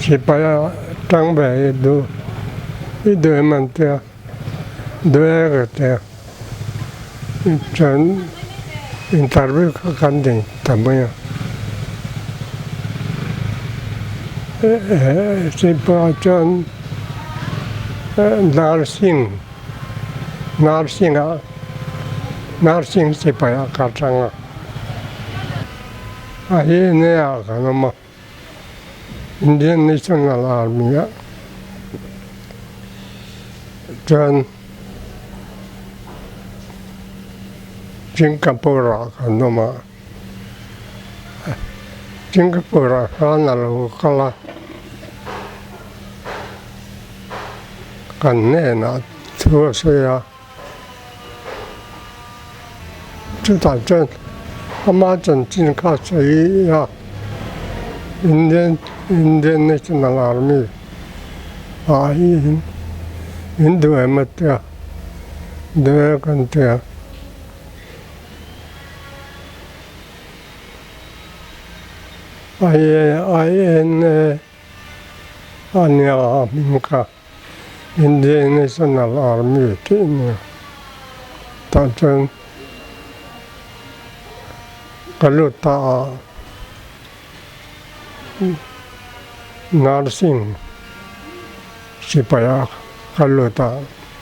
Sipai a tang ve i duh i duh em an tia duh e ka tia chuan interview kha kan ding ta mai a sipai chuan nursing nursing ah nursing sipai ah ka tang a a hi ene ah kan awm a. Indian National Army ah chuan Singapore ah kan awm a, Singapore ah khan a lo kal a, kan hnenah thu a sawi a. Chutah chuan ama chanchin kha sawi a Indian Indian National Army ah hian in duh em a tia duh e kan tia. I N A a nia a hming kha. Indian National Army tih a ni a, tah chuan ka lut ta a, nursing sipai ah ka lut a.